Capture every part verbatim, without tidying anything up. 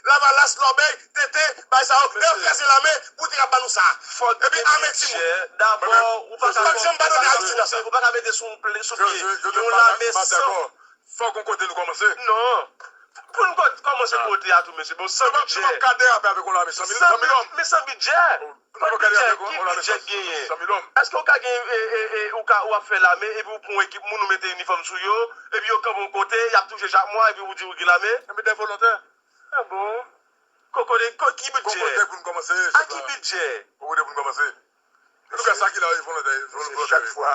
Lavalas, Lòbèy, Tenten, bay sa yo, lè yo kraze lame, pou te ka ban nou sa. Epi ame timoun. Dabò, ou pa ka, ou pa ka mete sou, sou pye yon lame san. Fòk yon kote nou kòmanse. Non. Pou nou kòmanse kote a tou, mesye, bon, san bidjè. Nou p ap ka derape avèk yon lame san mil, san mil lòm. Men san bidjè. San bidjè, ki bidjè k genyen? Èske w ka gen, e, e, e, ou ka, w ap fè lame, epi w pran yon ekip moun, ou mete inifòm sou yo, epi yo kanpe yon kote, y ap touje chak mwa, epi ou di ou gen lame? Enben, de volontè. Ah bon? Kokote, ko-, ki bidjè? Kokote pou n kòmanse, a ki bidjè? Kokote pou n kòmanse. Antouka, sa ki la, volontè, volontè. Chak fwa,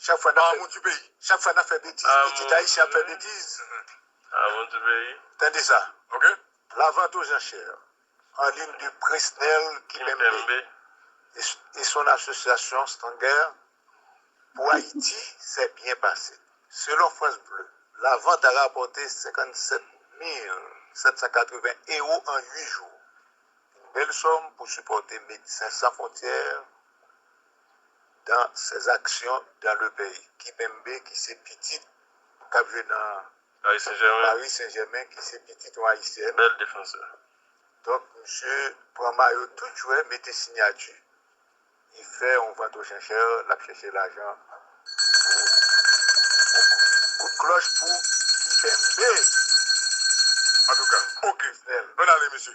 chak fwa n ap fè, chak fwa n ap fè betiz, pitit ayisyen ap fè betiz. Tande sa. Ok. La vente aux enchères en ligne de Presnel Kimpembe et, et son association Stanger pour Haïti s'est bien passée. Selon France Bleu, la vente a rapporté cinquante-sept mille sept cent quatre-vingts euros en huit jours. Une belle somme pour supporter Médecins Sans Frontières dans ses actions dans le pays. Kimpembe, ki se pitit k ap jwe nan Paris Saint-Germain, ki se pitit yon Ayisyèn. Bèl defansè. Donk, misye pran mayo tout jwè, mete siyati. Li fè yon vant aux enchères, l ap chèche lajan pou, pou kout klòch pou Kimpembe. Antouka, ok. Ann ale, mesye.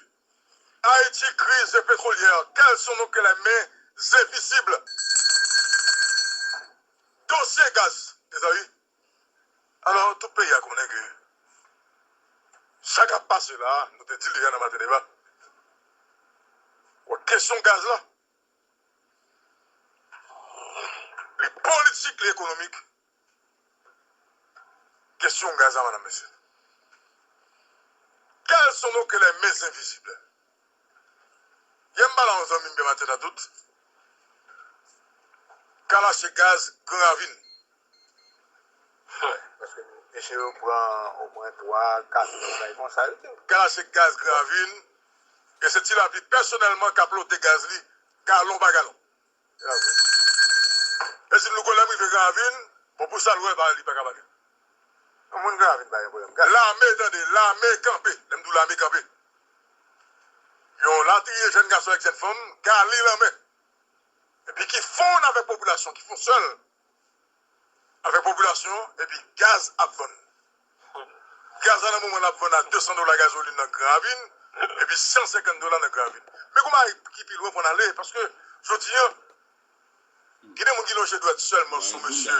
Haïti, crise pétrolière. Quels sont nos clés mains invisibles? Dosye gaz, mezanmi. Alò, tout peyi a konnen ke sa k ap pase la, nou te di l deja nan Maten Deba. Kesyon gaz la, li politik, li ekonomik. Kesyon gaz la, medam, mesye. Quels sont nos clés mains invisibles? Yè m pale a yon zanmi m Bèmaten nan tout. Kalache gaz Gran Ravin. Paske mesye yo pran omwen twa, kat mil bagay konsa, yo te. Kalache gaz Gran Ravin. E se Ti Lapli pèsonèlman k ap lote gaz li galon pa galon. E si m louko lè m rive Gran Ravin, bon, pou sa l wè, li pa ka pale. Yon moun Gran Ravin pa gen pwoblèm. Lame, tande, lame kanpe. Lè m di w lame kanpe. Yon latriye jèn gason avèk jèn fanm, gali lanmè. Epi ki fonn avèk popilasyon, ki fonn sèl avèk popilasyon, epi gaz ap vann. Gaz la nan moman l ap vann a de san dola gazolin nan Gran Ravin, epi san senkant dola nan Gran Ravin. Men kouman ki pi lwen pou n ale, paske jodi a, gen de moun ki lonje dwèt sèlman sou mesye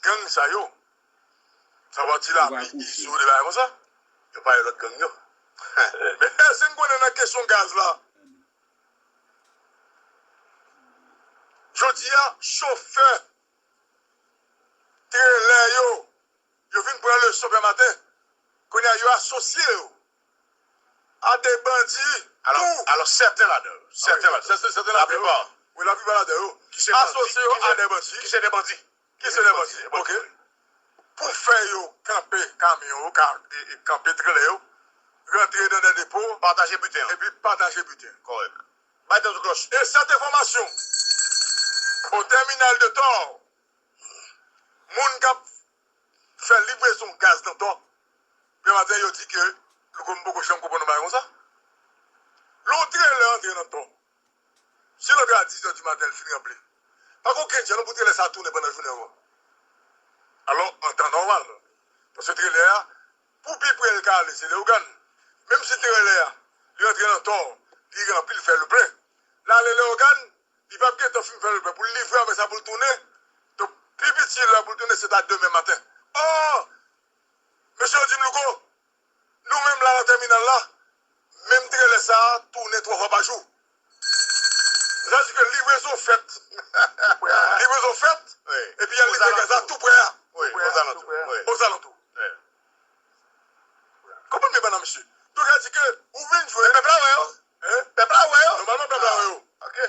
gang sa yo. Sa w ap di la, Izo, de bagay konsa. Yo pa yon lòt gang yo. Men èske n konnen nan kesyon gaz la? Jodi a, chofè trelè yo, yo vin pran leson Bèmaten. Kounye a, yo asosye yo a de bandi tou. Alò, sèten ladan yo, sèten ladan yo. Sèten ladan yo. Laplipa. Wi, laplipa ladan yo. Asosye yo a de bandi. Ki se de bandi. Ki se de bandi. Ok. Pou fè yo kanpe kamyon yo, ka, e, e, kanpe trelè yo, rantre nan de depo, pataje biten an. Epi pataje biten an. Kòrèk. Bay tan sou klòch. E sèt enfòmasyon, o tèminal de Tò, moun k ap fè livrezon gaz nan Tò, Bèmaten yo di ke, louko, m poko janm konprann yon bagay konsa. Lè yon trelè antre nan Tò, si l antre a dis è di maten, l fin ranpli, pa gen okenn jan non pou trelè sa a tounen pandan jounen ankò. Alò, an tan nòmal, paske trelè a, pou pi pre l ka ale, se Leyogàn. Menm si trelè a, li antre nan Tò, li ranpli, l fè l plen, l ale Leyogàn, li p ap gentan fin fè l plen. Pou l livre apre sa, pou l tounen, donk, pi piti lè pou l tounen, se ta demen maten. Ò! Mesye yo di m, louko, nou menm la nan tèminal la, menm trelè sa a tounen twa fwa pa jou. Sa vle di ke livrezon fèt. Livrezon fèt, epi y al livre gaz la tou prè a. Wi, ozalantou. Ozalantou. Konprann byen, mesye. Donk, sa vle di ke ou vin jwenn. Pèp la wè yo. Pèp la wè yo. Nòmalman, pèp la wè yo. Ok.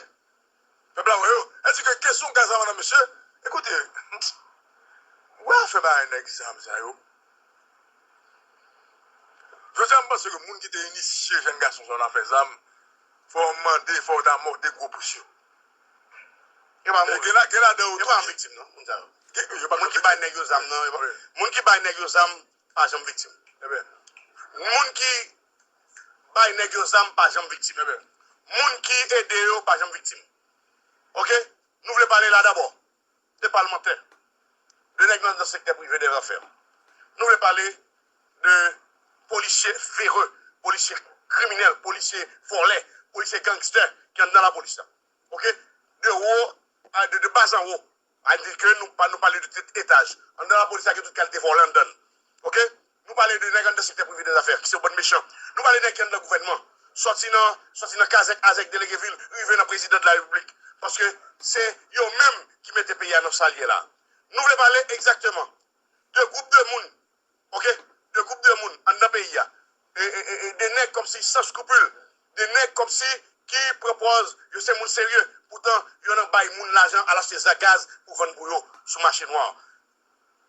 Pèp la wè yo. Èske kesyon gaz la, medam, mesye? Ekoute, wè afè bagay nèg zam sa yo. Jodi a, m panse ke moun ki te inisye jèn gason sa yo nan afè zam, fò w mande, fò w ta mòde gwo pous yo. Yo pa mouri. Gen la, gen ladan yo tou ki viktim, non, moun sa yo. Moun ki bay nèg yo zam nan, moun ki bay nèg yo zam, pa janm viktim. Moun ki, bay nèg yo zam pa janm viktim. Moun ki ede yo pa janm viktim. Oke? Nou vle pale la dabò de palmantè, de nèg nan, nan sektè prive dèzafè. Nou vle pale de polisye vere, polisye kriminèl, polisye vòlè, polisye gangstè ki anndan lapolis la. Oke? De wo, a, de, de bas an wo. A di ke nou pa, nou pale de tout etaj. Anndan lapolis la gen tout kalite vòlè anndan l. Oke? Nou pale de nèg anndan sektè prive dèzafè, ki se yon bann mechan. Nou pale nèg ki anndan gouvènman. Sòti nan, sòti nan kazèk, azèk, delege vil, rive nan prezidan de la repiblik. Paske se yo menm ki mete peyi a nan sa l ye la. Nou vle pale egzakteman de gwoup de moun, oke? De gwoup de moun anndan peyi a. E, e, e, e de nèg kòmsi san skrupil, de nèg kòmsi ki pran pòz yo se moun serye, poutan yo nan bay moun lajan al achte za gaz pou vann pou yo sou mache nwa.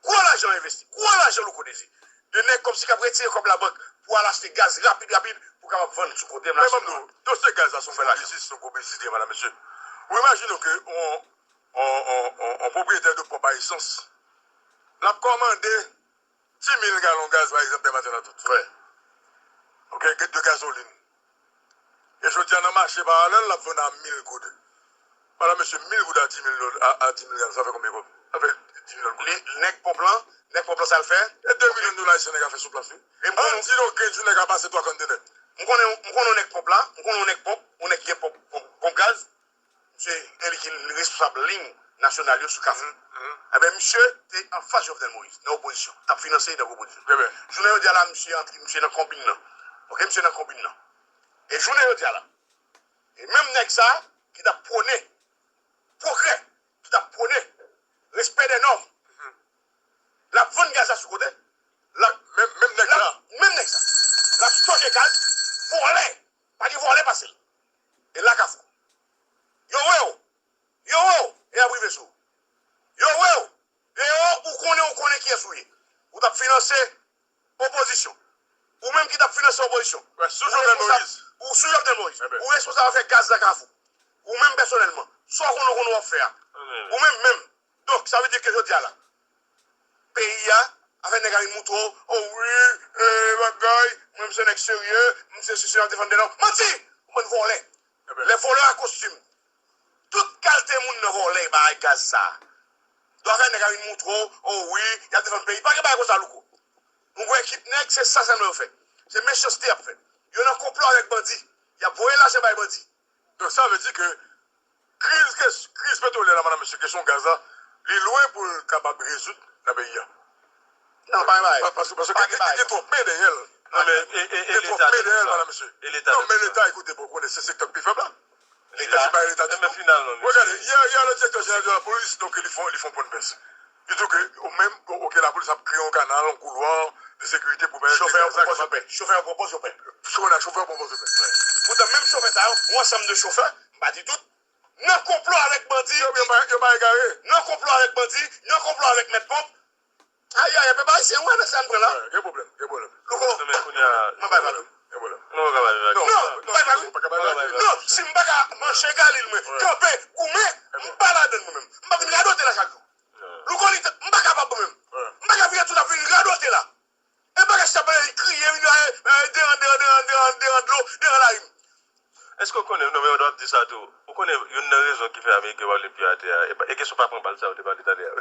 Gwo lajan envesti, gwo lajan Louko Dezi. De nèg kòmsi k ap retire kòb labank pou al achte gaz rapid, rapid, pou kapab vann sou kote. Men ban m di w, dosye gaz la se yon gwo biznis, se yon gwo biznis li ye, madam, mesye. Ou imajine w ke on, on, on, on, on pwopriyetè de ponp a esans, l ap kòmande dis mil galon gaz, pa egzanp, dèmaten nan tout. Oke, de gazolin. E jodi a, nan mache paralèl, l ap vann a mil goud. Madam, mesye, mil goud a dis mil dola, a, a dis mil galon, sa fè konbyen kòb? Sa fè dis mil goud. Li, nèg ponp lan, nèg ponp lan, sa l fè? E de milyon dola ayisyen nèg la fè sou plas, wi. E m konnen, ann di nou ke yon nèg la pase twa kontenè. M konnen, m konnen yon nèg ponp la, m konnen yon nèg ponp, yon nèg ki gen ponp, ponp, ponp gaz. Misye, e li ki responsab liy nasyonal yo sou Kafou. Enben, misye te anfas Jovenel Moïse, nan opozisyon. T ap finanse li nan opozisyon. Jounen jodi a la, misye antre, misye nan konbin nan. Oke, misye nan konbin nan. E jounen jodi a la, e menm nèg sa a ki t ap pwone pwogrè, ki t ap pwone respè dè nòm, l ap vann gaz la sou kote, l ap, menm, menm nèg sa, menm nèg sa, l ap stoke gaz, vòlè, pa gen vòlè pase l. E la Kafou. Yo wè w. Yo wè w. E y ap rive sou ou. Yo wè w. Deyò, ou konnen, ou konnen kiyès ou ye. Ou t ap finanse opozisyon. Ou menm ki t ap finanse opozisyon. Ou sou Jovenel Moïse. Ou sou Jovenel Moïse. Ou responsab afè gaz nan Kafou. Ou menm pèsonèlman. Sa w konnen, w konnen w ap fè a. Ou menm menm. Donk, sa vle di ke jodi a la, peyi a, afè nèg a vin moutre w, o wi, e, bagay, mwen, m se nèg serye, m se sisi, m ap defann de nòm. Manti! Ou bann vòlè. Les voleurs à costume. Tout kalite moun nan vòlè, bagay gaz sa. Donk, afè nèg a vin moutre w, o wi, y ap defann peyi. Pa gen bagay konsa, Louko. Nou gen ekip nèg, se sa sèlman yo fè. Se mechanste y ap fè. Yo nan konplo avèk bandi. Y ap voye lajan bay bandi. Donk, sa vle di ke kriz, kes-, kriz petwolyè la, madam, mesye, kesyon gaz la, li lwen pou l kapab rezoud nan peyi a. Non, pa gen bagay. Pa-, paske, paske gen, gen twòp men dèyè l. Non, men, e, e, e Leta menm, madam, mesye. E Leta menm, men Leta, ekoute, bon, konnen se sektè k pi fèb la. Leta, se pa Leta ditou. Final, non, mesye. Regade, yè, yè, le direktè jeneral de la polis, donk, li fè, li fè yon pwen de près. Li di ke, ou menm, oke, lapolis ap kreye yon kanal, yon koulwa de sekirite pou pèmèt... Chofè yo pran pòz yo pè. Chofè yo pran pòz yo pè. Chofè, chofè yo pran pòz yo pè. Poutan, menm chofè sa yo, yon ansanm de chofè, m pa di tout, nan konplo avèk bandi. Yo, yo pa, yo pa egare. Nan konplo avèk bandi, nan konplo avèk mèt ponp. Ayayay, pèp ayisyen, ou wè nan sa n pran la? Gen pwoblèm, gen pwoblèm. Louko, mwen bay valè. Gen pwoblèm. Non, non, non, non, non, non, si m pa ka manje galil mwen, kanpe, goumen, m pa ladann mwen menm. M pa vin radote la chak jou. Louko li, m pa kapab mwen menm. M pa ka vire tou la vin radote la. E bagay sa pale li kriye, vin la, e, e, deran, deran, deran, deran, deran dlo, deran lari m. Èske w konnen, non, men w ap di sa tou. Ou konnen youn nan rezon ki fè Ameriken pa vle met pye atè a, e pa, e kesyon pa pran bal sa yo te pale talè a.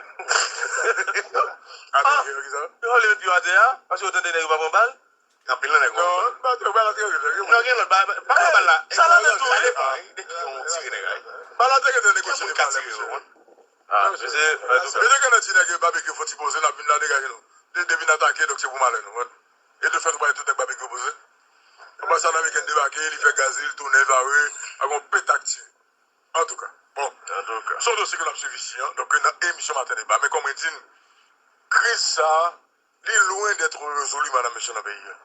Ameriken yo ki sa? Yo pa vle met pye atè a, paske yo tande nèg yo pa pran bal. Anpil nan nèg yo pa pran bal. Non, ba, ba, ba, non, gen lòt, ba, ba, pa pran bal la. Sa la menm tou, wi. Sa depann, wi, de ki yo tire nèg la, wi. Bal la te gentan negosye depi alè, mesye. Ah, mesye, antouka. Mesye, gen nan ti nèg Babekyou fè ti poze, n ap vin la degaje nou. De, de vin atake, donk se pou malè nou, wi. E de fèt, ou pa wè tout nèg Babekyou poze. Apre sa, Ameriken debake, li fè gaz li, li tounen, vare, ak yon petak tire. Antouka, bon. Antouka. Se yon dosye ke n ap swiv isi, an. Donk, nan emisyon Maten Deba. Men kòm mwen di n, kriz sa a, li lwen dèt rezoli, madam, mesye, nan peyi a.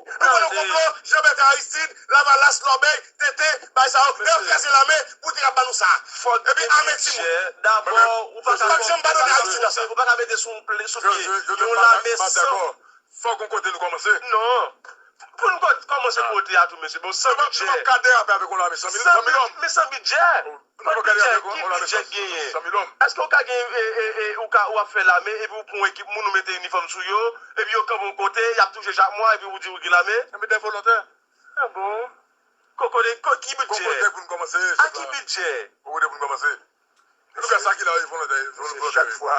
Nou konn yon konplo, Jean Bertrand Aristide, Lavalas, Lòbèy, Tenten, bay sa yo, e yo kraze lame pou te ka ban nou sa. Epi ame timoun. Dabò, ou pa ka, ou pa ka mete sou, sou pye yon lame san. Fòk yon kote nou kòmanse. Non. Pou nou kò-, kòmanse kote a tou, mesye. Bon, san bidjè. Nou p ap ka derape avèk yon lame san mil, san mil òm. Men san bidjè. Kot bidjè, ki bidjè k genyen? Èske w ka gen, e, e, e, ou ka, w ap fè lame, epi w pran yon ekip moun, ou mete inifòm sou yo, epi yo kanpe yon kote, y ap touje chak mwa, epi w di w gen lame? Nan mete volontè. Ah bon? Kokote, ko, ki bidjè? Kokote pou n kòmanse. A ki bidjè? Kokote pou n kòmanse. Antouka, sa ki la, volontè, volontè. Chak fwa,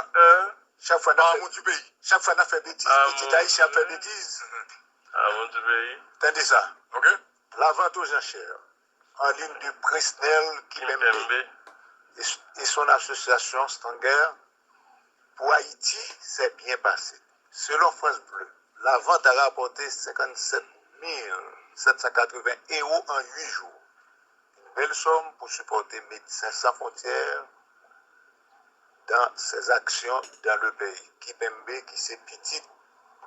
chak fwa n ap fè, chak fwa n ap fè betiz, pitit ayisyen ap fè betiz. Tande sa. Ok. La vente aux enchères en ligne de Presnel Kimpembe et, et son association Stanger pour Haïti s'est bien passée. Selon France Bleu, la vente a rapporté cinquante-sept mille sept cent quatre-vingts euros en huit jours. Une belle somme pour supporter Médecins Sans Frontières dans ses actions dans le pays. Kimpembe ki se pitit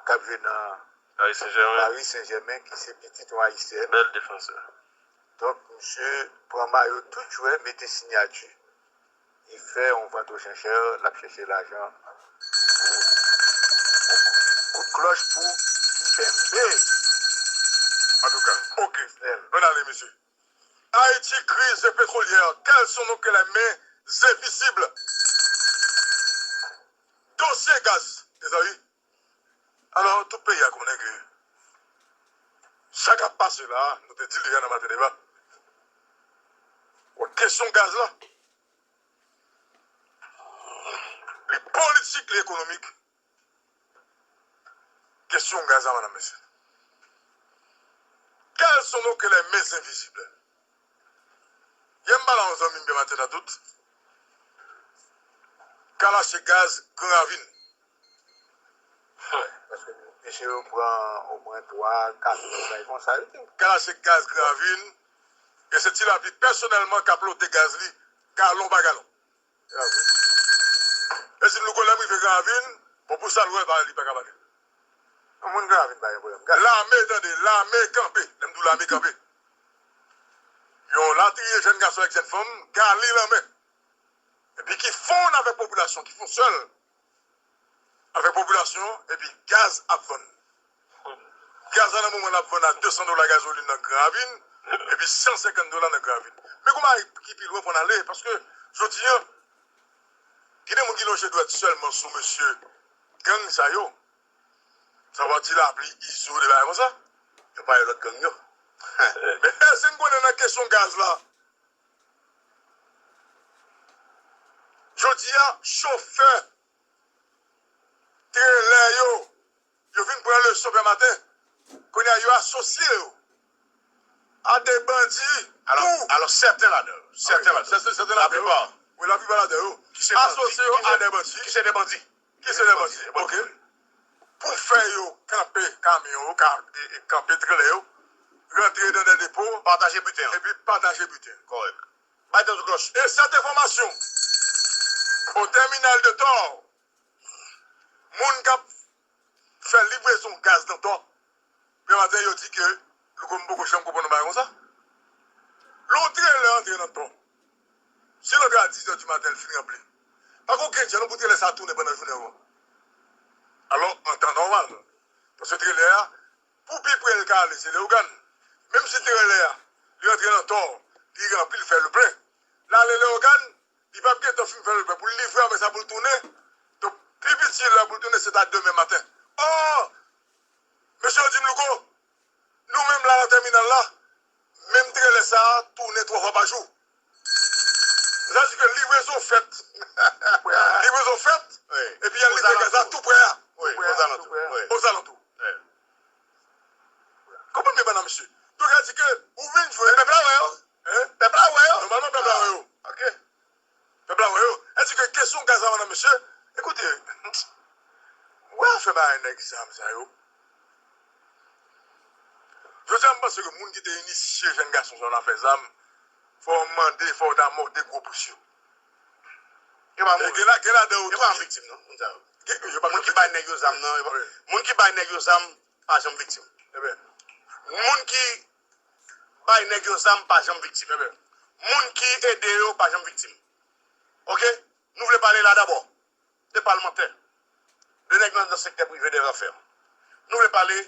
k ap jwe nan Paris Saint-Germain, ki se pitit yon Ayisyen. Bèl defansè. Donk, misye pran mayo tout jwè, mete siyati. Li fè yon vente aux enchères, l ap chèche lajan pou, pou kout klòch pou Kimpembe. Antouka, ok. Ann ale, mesye. Haïti, crise pétrolière. Quels sont donc les mains invisibles? Dosye gaz, mezanmi. Alò, tout peyi a konnen ke sa k ap pase la, nou te di l deja nan Maten Deba. Bon, kesyon gaz la, li politik, li ekonomik. Kesyon gaz la, madam, mesye. Quels sont donc les mains invisibles? Yè m pale a yon zanmi m Bèmaten nan tout. K al achte gaz Gran Ravin. Paske mesye yo pran omwen twa, kat bagay konsa. Yo te K al achte gaz Gran Ravin. E se Ti Lapli pèsonèlman k ap lode gaz li, galon pa galon. E si m louko lè m rive Gran Ravin, bon, pou sa l wè, li pa ka pale. Yon moun Gran Ravin pa gen pwoblèm. Lame, tande, lame kanpe. Lè m di w lame kanpe. Yon latriye jèn gason ak jèn fanm, gali lanmè. Epi ki fonn avèk popilasyon, ki fonn sèl avèk popilasyon, epi gaz ap vann. Gaz la nan moman l ap vann a de san dola gazolin nan Gran Ravin, epi san senkant dola nan Gran Ravin. Men gon bagay ki pi lwen pou n ale, paske jodi a, gen de moun ki lonje dwèt sèlman sou mesye gang sa yo. Sa va Ti Lapli, Izo, de bagay konsa. Yo pale lòt gang yo. Men èske n konnen nan kesyon gaz la, jodi a, chofè trelè yo, yo vin pran leson Bèmaten. Kounye a, yo asosye yo a de bandi tou. Alò, sèten ladan yo, sèten ladan yo, sèten ladan yo, wi, laplipa ladan yo asosye yo a de bandi. Ki se de bandi. Ki se de bandi, ok. Pou fè yo kanpe kamyon yo, ka, e, e, kanpe trelè yo, rantre nan de depo, pataje biten an, epi pataje biten. Kòrèk. Bay tan sou klòch. E sèt enfòmasyon, o tèminal de Tò, moun k ap fè livrezon gaz nan Tò, Bèmaten yo di ke, louko, m poko janm konprann yon bagay konsa. Lè yon trelè antre nan Tò, si l antre a dis è di maten, l fin ranpli, pa gen okenn jan non pou trelè sa a tounen pandan jounen an. Alò, an tan nòmal, paske trelè a, pou pi pre l ka ale, se Leyogàn. Menm si trelè a, li rantre nan Tò, li ranpli, l fè le plen, l ale Leyogàn, li p ap gentan fin fè le plen pou l livre, apre sa pou l tounen. Donk, pi piti lè pou l tounen, se ta demen maten. Ò! Mesye yo di m, louko, nou menm la nan tèminal la, menm trelè sa a tounen twa fwa pa jou. Sa di ke livrezon fèt. Livrezon fèt, epi y al livre gaz la tou prè a. Wi, ozalantou. Ozalantou. Konprann byen, mesye. Donk, sa di ke ou vin jwenn. Pèp la wè yo. Pèp la wè yo. Nòmalman, pèp la wè yo. Ok. Pèp la wè yo. Sa di ke kesyon gaz la, mesye, ekoute, wè afè bagay nèg zam sa yo. Jodi a, m panse ke moun ki te inisye jèn gason sa yo nan afè zam, fò w mande, fò w ta mòde gwo pous yo. Yo pa mouri. Gen la, gen ladan yo tou ki viktim, non, moun sa yo. Moun ki bay nèg yo zam nan, moun ki bay nèg yo zam pa janm viktim. Moun ki bay nèg yo zam pa janm viktim. Moun ki ede yo pa janm viktim. Ok? Nou vle pale la dabò de palmantè, de nèg nan, nan sektè prive dèzafè. Nou vle pale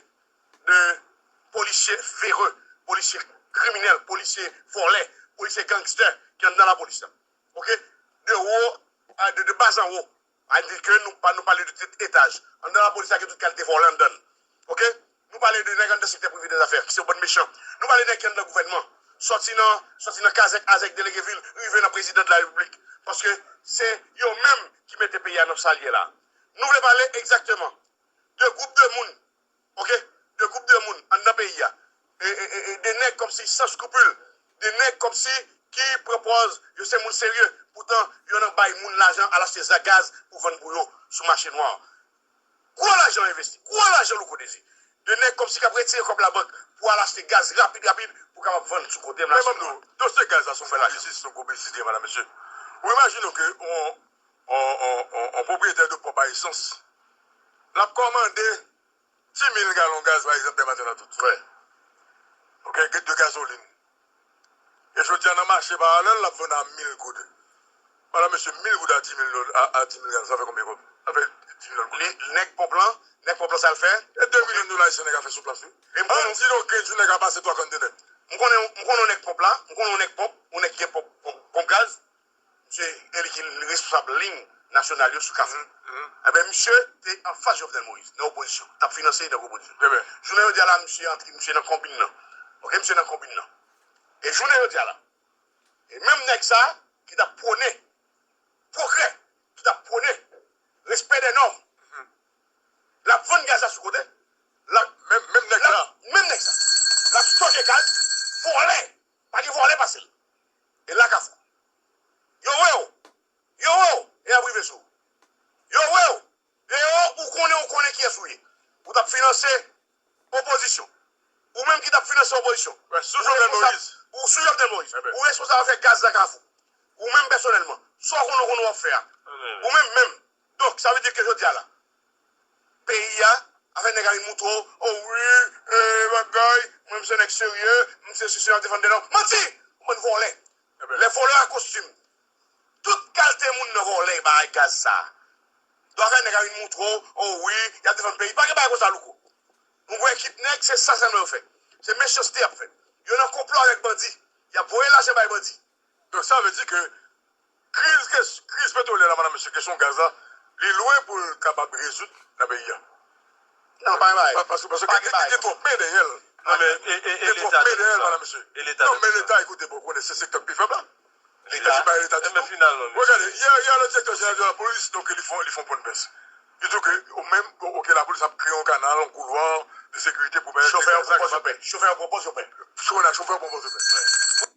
de polisye vere, polisye kriminèl, polisye vòlè, polisye gangstè ki anndan lapolis la. Ok? De wo, a, de, de bas an wo. A di ke nou, pa, nou pale de tout etaj. Anndan lapolis la gen tout kalite vòlè anndan l. Ok? Nou pale de nèg anndan sektè prive dèzafè, ki se yon bann mechan. Nou pale nèg ki anndan gouvènman. Sòti nan, sòti nan kazèk azèk delege vil, rive nan prezidan de la repiblik. Paske se yo menm ki mete peyi a nan sa l ye la. Nou vle pale egzakteman de gwoup de moun, ok, de gwoup de moun anndan peyi a, e, e, e, e de nèg kòmsi san skrupil, de nèg kòmsi ki pran pòz yo se moun serye, poutan yo nan bay moun lajan al achte za gaz pou vann pou yo sou mache nwa. Gwo lajan envesti, gwo lajan Louko Dezi. De nèg kòmsi k ap retire kòb labank pou al achte gaz rapid rapid pou kapab vann sou kote. Men ban m di w, dosye gaz la se yon bèl biznis, se yon gwo biznis li ye, madam, mesye. Ou imajine w ke on, on, on, on, on pwopriyetè de pòp a esans, l ap kòmande dis mil galon gaz, pa egzanp, dèmaten nan tout. Wi. Ok, de gazolin. E jodi a, nan mache paralèl, l ap vann a mil goud. Madam, mesye, mil goud a dis mil dola, a, a dis mil galon, sa fè konbyen kòb? Sa fè dis milyon goud. Li, nèg pòp lan, nèg pòp lan, sa l fè? E de milyon dola ayisyen nèg a fè sou plas, wi. E m konnen, ann di nou ke yon nèg a pase twa konntenè. M konnen, m konnen yon nèg pòp la, m konnen yon nèg pòp, yon nèg ki gen pòp, pòp, pòp gaz. Misye, e li ki responsab liy nasyonal yo sou Kafou. Enben, misye te anfas Jovenel Moïse, nan opozisyon. T ap finanse li nan opozisyon. Jounen jodi a la, misye antre, misye nan konbin nan. Ok, misye nan konbin nan. E jounen jodi a la, e menm nèg sa, ki t ap pwone pwogrè, ki t ap pwone respè dè nòm, l ap vann gaz la sou kote, l ap, menm, menm nèg sa, menm nèg sa, l ap stoke gaz, vòlè, pa gen vòlè pase l. E la Kafou. Yo wè w. Yo wè w. E y ap rive sou ou. Yo wè w. E yo, ou konnen, ou konnen kiyès ou ye. Ou t ap finanse opozisyon. Ou menm ki t ap finanse opozisyon. Ou sou Jovenel Moïse. Ou sou Jovenel Moïse. Ou responsab afè gaz nan Kafou. Ou menm pèsonèlman. Sa w konnen, ou konnen w ap fè a. Ou menm menm. Donk, sa vle di ke jodi a la, peyi a, afè nèg a vin moutre w, o wi, e, bagay, mwen m se nèg serye, m se sisi, m ap defann dè nòm. Manti! Ou bann vòlè. Lè vòlè a kostim. Tout kalite moun nan vòlè bagay gaz sa. Donk afè nèg a vin moutre w, o wi, y ap defann peyi. Pa gen bagay konsa, Louko. Nou wè ekip nèg, se sa sèlman yo fè. Se mechanste y ap fè. Yo nan konplo avèk bandi. Y ap voye lajan bay bandi. Donk sa vle di ke kriz, kriz petrolyè la, madam, mesye, kesyon gaz la, li lwen pou l kapab rezoud nan peyi a. Non, pa gen bagay. Pa, paske, paske gen, gen twòp men dèyè l. Non, men, e, e, e Leta, gen twòp men dèyè l, madam, mesye. E Leta, non, men Leta, ekoute, bon, konnen se sektè k pi fèb la. Leta, se pa Leta ditou. Regade, yè, yè, le direktè jeneral de la polis, donk, li fè, li fè yon pwen de près. Li di ke, ou menm, ok, lapolis ap kreye yon kanal, yon koulwa de sekirite pou pèmèt ke gaz la kapab. Chofè yo pran pòz, yo pè. Chofè yo pran pòz, yo pè.